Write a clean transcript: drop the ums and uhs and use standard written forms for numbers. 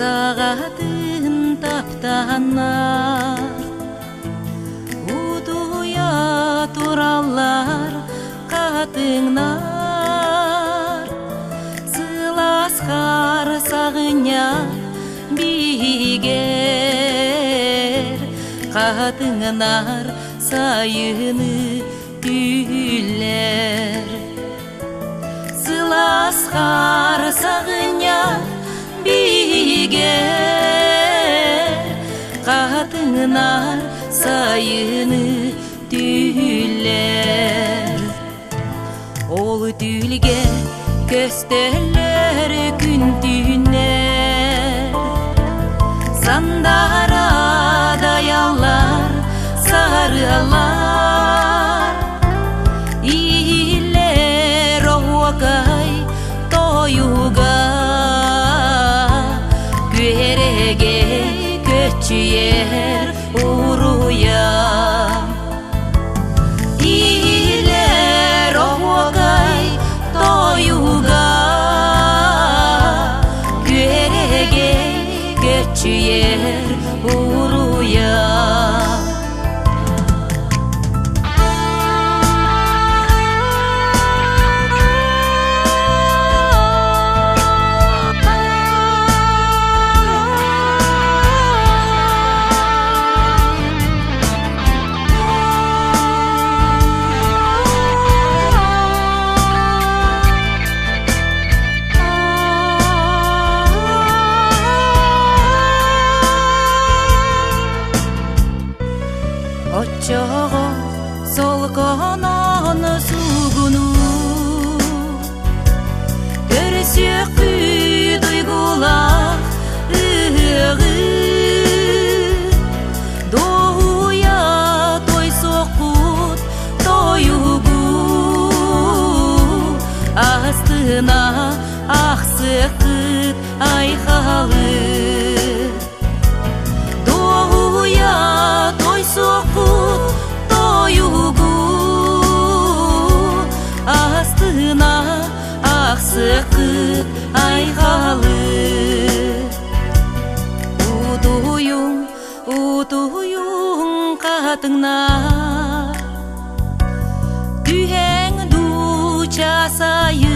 саҕатын таптааннар Утуйа тураллар хатыҥнар Сылаас хаар саҕынньа биһигэр Хатыҥнар сайыны Күллэр сылаас хаар саҕынньа биһигэр хатыҥнар сайыны түһүллэр. Ол түүлгэ көстөллөр күн түүннэр Сандара дайаллар сарыаллар Иһиллэр оһуокай тойуга Күһэрэгэй көччүйэр уруйа Иһиллэр оһуокай тойуга Күөрэгэй көччүйэр уруйа. Оччоҕо солконон суугуну Көрүсүөхпүт уйгулаах ыһыаҕы Дуоһуйа тойсуохпут тойугу Астына ахсыахпыт айхалы Дуоһуйа тойсуохпут тойугу Астына ахсыахпыт айхалы Утуйуҥ, утуйуҥ хатыҥнар Түһэҥ дуу часайын.